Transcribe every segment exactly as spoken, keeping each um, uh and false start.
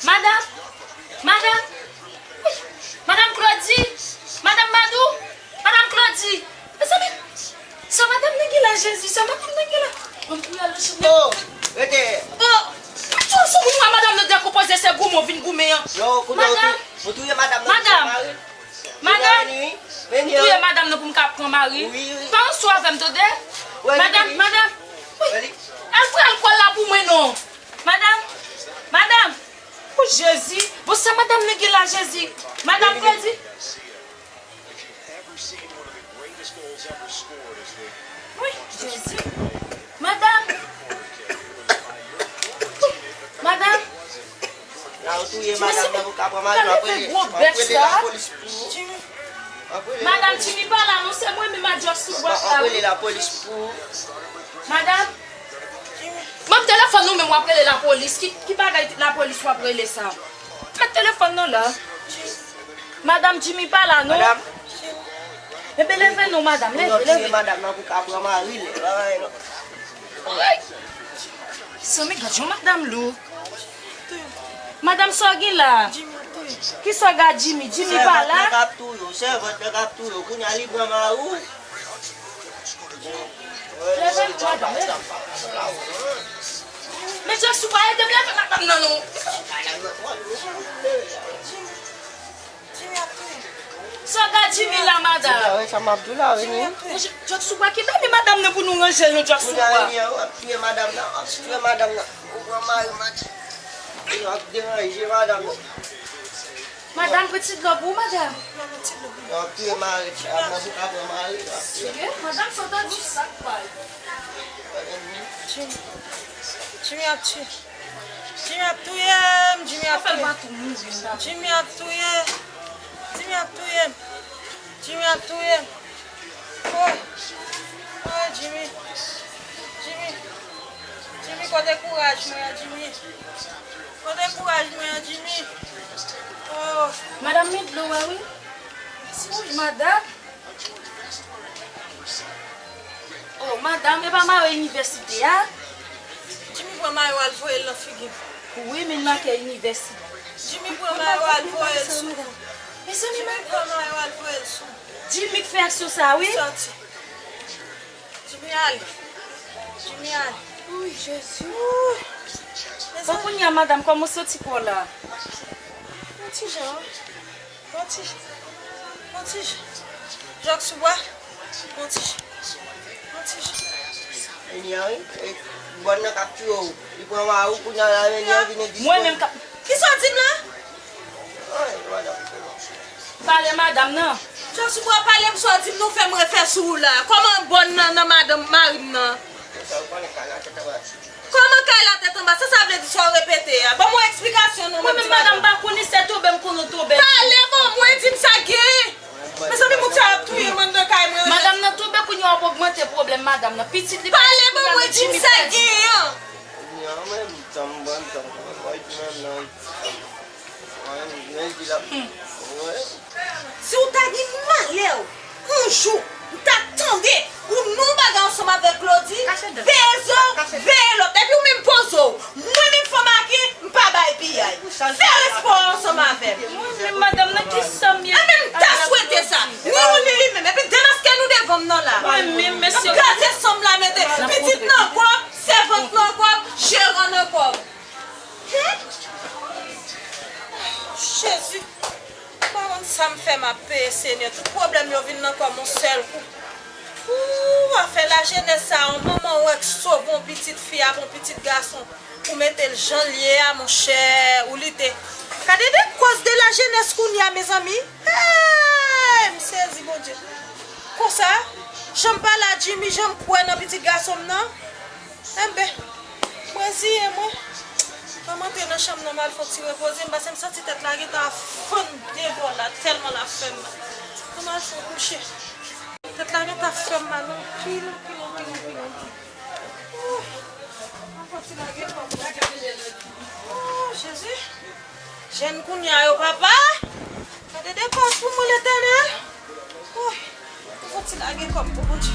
Madanm! Madanm! Wi! Madanm Claudy! Madanm Madou! Madanm Claudy! Mezanmi! Sa madanm nan gen la, Jezi? Sa madanm nan gen la? Bon, pou y al nan chanm nan. Oh! Rete! Oh! Sou, sou moun wè madanm nan dekonpoze, se goumen w vin goumen an. Yo, kounye a ou tou, ou touye madanm nan pou kap mari. Madanm! Madanm! Ou touye madanm nan pou m ka pran mari. Wi, wi. Pa ansanm avè m, tande? Madanm, madanm! Wi. Al pran alkòl la pou mwen non. Madanm! Madanm! O Jezi! Bon, sa madanm nan gen la, Jezi? Madanm Claudy? Wi, Jezi! Madanm! Madanm! La ou touye madanm nan pou ka pran mari, w ap rele, w ap rele lapolis pou ou. W ap rele lapolis. Madanm Jimmy pa la non, se mwen menm ak Jòs sou bwat la, wi. W ap rele lapolis pou ou. Madanm, ban m telefòn ou menm w ap rele lapolis. Ki, ki bagay lapolis w ap rele sa? Met telefòn nan la. Madanm Jimmy pa la non. Madanm. Enben leve non madanm, leve, leve. Madanm nan pou ka pran mari l. Zanmi, gad jan madanm lou. Madanm, sa w gen la? Kisa w gad Jimmy? Jimmy pa la? Sèvant nan k ap touye w, sèvant nan k ap touye w. Kounye a li pran mari w. Leve non madanm, leve. Men Jòs ou pa ede m leve madanm nan non. Jimmy ap touye. Sa w gad Jimmy la, madanm? Jimmy ap touye. Jòs ou pa kite men madanm nan pou nou ranje l non, Jòs ou pa. Kounye a w ap touye madanm nan, w ap touye madanm nan. Ou pran mari madanm. W ap deranje madanm nan. Madanm, pran ti dlo pou ou, madanm. Pran ti dlo pou ou. W ap touye mari, madanm pou ka pran mari, w ap touye. Serye? Madanm, sa w ta di sa k pral. Jimmy. Jimmy ap touye. Jimmy ap touye m, Jimmy ap touye m. Jimmy ap touye m. Jimmy ap touye m. Jimmy ap touye m. Oh. Oh, Jimmy. Jimmy. Jimmy, kote kouraj mwen an, Jimmy? Kote kouraj mwen an, Jimmy? Oh. Madanm, met dlo a, wi. Wouy, madanm. Oh, madanm, e pa mayo inivèsite a? Jimmy pran mayo al voye l nan figi m. Wi, men l make inivèsite. Jimmy pran mayo al voye l sou kou. Mezanmi, Jimmy pran mayo al voye l sou kou. Jimmy k fè aksyon sa, wi. Sòti. Jimmy ale. Jimmy ale. Wouy, Jezi. Wouy. Bon, kounye a, madanm, kòman w santi kò w la? Yon ti jan. Yon ti, yon ti jan. Jòs sou bwa. Yon ti jan. Yon ti jan. Meni a wi, e, bòn nan k ap touye w. Li pran mari w, kounye a la, meni a vin egziste. Mwen menm k ap. Kisa w di m la? Ay, madanm. Pale madanm nan. Jòs ou pral pale m sa w di m nan, w fè m refè sou ou la. Kòman bòn nan nan madanm mari m nan? Sa w pale kay la tèt anba. Kòman kay la tèt anba? Sa sa vle di sa w repete a? Ban m yon eksplikasyon non. Mwen menm madanm m pa konnen, se tonbe m konnen w tonbe. Pale ban mwen, di m sa k genyen. Mezanmi, moun sa ap touye m anndan kay mwen. Madanm nan tonbe, kounye a w ap ogmante pwoblèm madanm nan. Pitit li pa. Pale ban mwen, di m sa k genyen. Kounye a mwen, m tanm ban, m tanm ban, mwen di menm nan. Si w ta gen malè w, yon jou, m ta tande ou nan yon bagay ansanm avèk Claudy, veye zo w, veye lòt. Epi ou menm poze w. Mwen menm fanm ake, m pa bay piyay. Fè respè w ansanm avè m. Mwen menm madanm nan ki sa m ye? Enben m ta swete sa. Ni ou ni li menm. Epi demaske nou devan m nan la. Mwen menm, mesye. N ap kraze sanm la mete. Pitit nan kòb, sèvant nan kòb, jeran nan kòb. Jezi! M pa konn sa m fè m ap peye, Senyè. Tout pwoblèm yo vin nan kò m yon sèl kou. Ooh, afè lajenès sa, yon manman wè k sove yon pitit fi ak yon pitit gason pou mete l jan l ye a, monchè, ou lite. Gade de kòz de lajenès kounye a, mezanmi. Hey! M sezi, Bondye. Konsa, jan m pale a Jimmy, jan m kwè nan pitit gason m nan, enben, m reziye mwen. Ban m antre nan chanm nan, m al fè yon ti repoze m, paske m santi tèt la gentan ap fann de bò la, tèlman l ap fè m mal. Ban m al fè yon kouche. Tèt la gentan ap fè m mal anpil, anpil, anpil, anpil, anpil. Ooh, m ap fè yon ti lage kò m. Ooh, Jezi. Jèn kounye a yo, papa. Gade de kòz pou mwen, Letènèl. Ooh, fò ti lage kò m pou Bondye.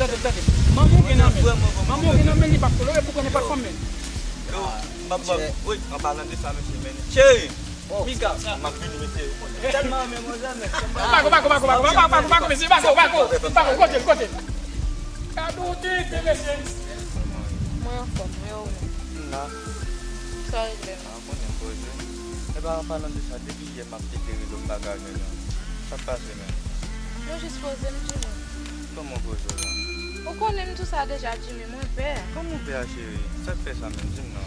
tande, tande. Manman w gen nan men. Manman w gen nan men, li p ap tolere pou konnen pa fanm men. Yo, m ap, wi, an palan de sa, mesye, men. Cheri! Miga. M ap vini, mesye. Tèlman renmen manzè, men. Bako, bako, bako, bako, bako, bako, bako, mesye, bako, bako, bako, kote l, kote l. Gade w tenten, mesye. Mwen anfòm, mwen ou menm. M la. Sa regle non. Ah, konnen m poze. E pa an palan de sa, depi yè m ap tete rezo m pa ka jwenn ou. Sa k pase menm? Yo jis poze m di nou. Kòman poze w la? Ou konnen m di w sa deja, Jimmy, mwen pè. Kòman w pè a, cheri? Sa k fè sa menm? Di m non.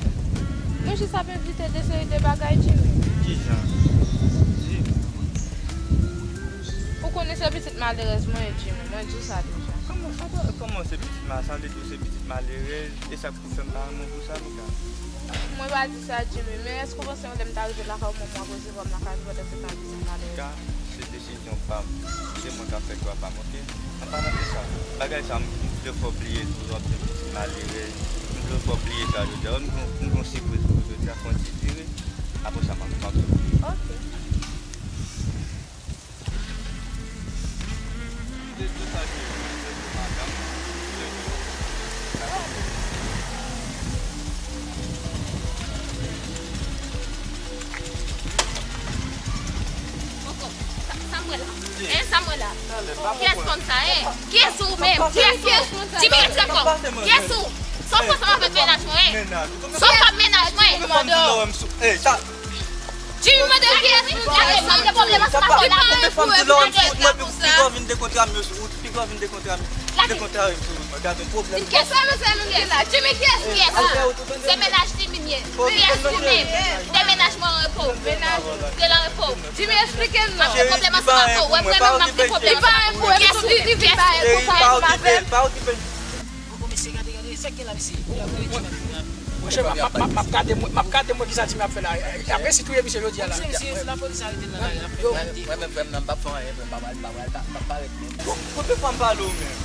Mwen jis ap evite de seri de bagay, Jimmy. Kijan? Di. Ou konnen se pitit malerèz mwen ye, Jimmy, mwen di w sa deja. Kòman, apa, kòman se pitit ma-, sa vle di w se pitit malerèz? E sa k pou fè m pa renmen w pou sa, Mika? Mwen pa di sa, Jimmy, men èske w panse yon lè m ta rive lakay ou, manman w ap resevwa m lakay li pandan se tan pitit malerèz? Mika, se desizyon pa m. Se mwen k ap fè chwa pa m, oke? An palan de sa, bagay sa, m vle fè w bliye tou, w ap di m pitit malerèz. M vle fè w bliye sa jodi a. M gon, m gon sipriz pou ou jodi a, fè yon ti dire. Apre sa, m ap, m ap di w. Oke. De, de sa, cheri, de, de madanm, de, de. Sa m wè la? Hein, sa m wè la? Kiyès konn sa, hein? Kiyès ou menm? Kiyès ou? Di m kiyès ou ankò? Kiyès ou? Sa w fè ansanm avèk mennaj mwen, hein? Sa w fè mennaj mwen? Jimmy mande w kiyès li? Lage, mwen gen pwoblèm ansanm avè w, lage. Konbyen fanm di lò m sou wout mwen, pi, pi gwo vin dekontre m yo sou wout, pi gwo vin dekontre m. Dekontre m sou wout mwen, gade yon pwoblèm. Kiyès ou? Jimmy, kiyès? Kiyès ou? Se mennaj Jimmy m ye. Kiyès ou menm? De mennaj mwen an repo. De lan repo. Jimmy, eksplike m non. M ap gen pwoblèm ansanm avè w. Wè, mwen menm m ap gen pwoblèm ansanm avè w. Kiyès ou? Kiyès ou? Cheri, pa okipe l, pa okipe l. Poko mesye, gade, gade, sa k gen la, mesye? Monchè, m ap, m ap, m ap gade, m ap gade mwen kisa Jimmy ap fè la. Apre si touye misye jodi a la. Mesye, si lapolis arete l nan lari, l ap fè gade. Mwen menm, frè m nan, m p ap fè anyen, frè m, m p ap, m p ap, m p ap parèt menm. Bon, konbyen fwa m pale w menm?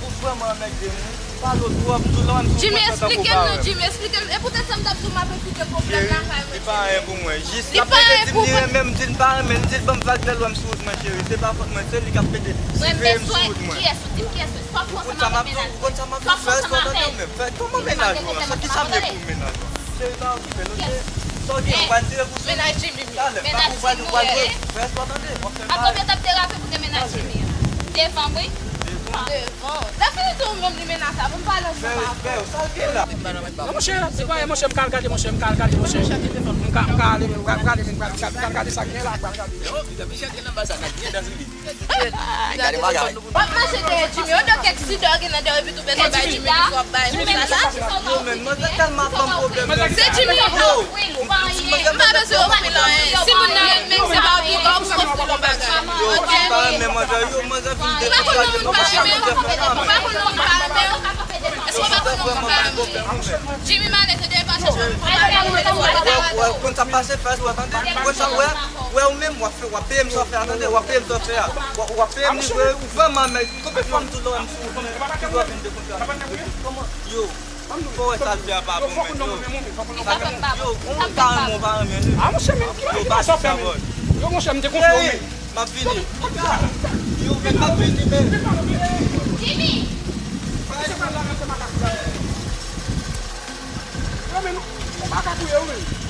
Ou vrèman anmède m wi. M pale w twòp, m di w lè m sou. Jimmy, eksplike m non, Jimmy, eksplike m. E poutèt sa m t ap di w m ap evite pwoblèm lakay mwen. Li pa anyen pou mwen. Jis l ap pede di m li renmen m, m di l m pa renmen l, m di l ban m vag lè l wè m sou wout mwen, cheri. Se pa fòt mwen, se li k ap pede sifiye m sou wout mwen. Kiyès ou? Di m kiyès ou? Sa w fè ansanm avèk mennaj mwen? Sa w fè ansanm avèk mennaj mwen? Kòman mennaj ou an? Sa, kisa m ye pou mennaj ou an? Cheri, pa okipe l, oke? Sa w gen an, w pral tire pou sou li. Mennaj Jimmy. Talè, pa pou w pral, w pral fè espò, tande? W ap fè mal. A konbyen t ap derape pou te mennaj Jimmy an? Devan m, wi. Devan. Devan. Lè fini tou, ou menm li menace avè m, pale ansanm avè w. Sa l gen la? Non, monchè, se pa anyen, monchè, m ka al gade, monchè, m ka al gade, monchè. M ka, m ka ale, m ka, m ka ale, m ka, m ka, m ka al gade sa k gen la, m ka al gade. Yo, Pita, Michel gen nan baz la, nèt, gen dan sou li. Gade bagay. W ap mache dèyè Jimmy, yo, de kèk sida w gen nan dèyè w epi tou bezwen bay Jimmy pou w ap bay pou sa la. Yo, men, manzè tèlman ban m pwoblèm, men. Se Jimmy yo k ap fouye l, ou pa anyen. M pa bezwen ofri l anyen. Si moun nan renmen w, se pa obliga w pou w ofri l yon bagay. Oke? M pa renmen manzè yo, manzè vin dekontrake m, m pa renmen manzè fè sa, men. Ou pa konn moun pa renmen w? Èske w pa konn moun pa renmen w? Jimmy, m ale tande, pa chèche m. Wè, wè, konn sa pase, fè sa, tande. Konn sa, wè, wè, ou menm, w ap fè, w ap peye m sa w fè a, tande. W ap, w ap peye m livre, ou vrèman, men, konbyen fwa m di w lè w wè m sou wout, ou vin dekontrake m. Kòman, yo, fò wè sa l fè a pa bon, men, yo. Yo, ou pa renmen, ou pa renmen, non. Yo, pa di sa, bòs. Yo, monchè, m te konfye w, men. M ap vini. Yo, men m ap vini, men. Jimmy! Yo, men, ou pa ka touye w, men.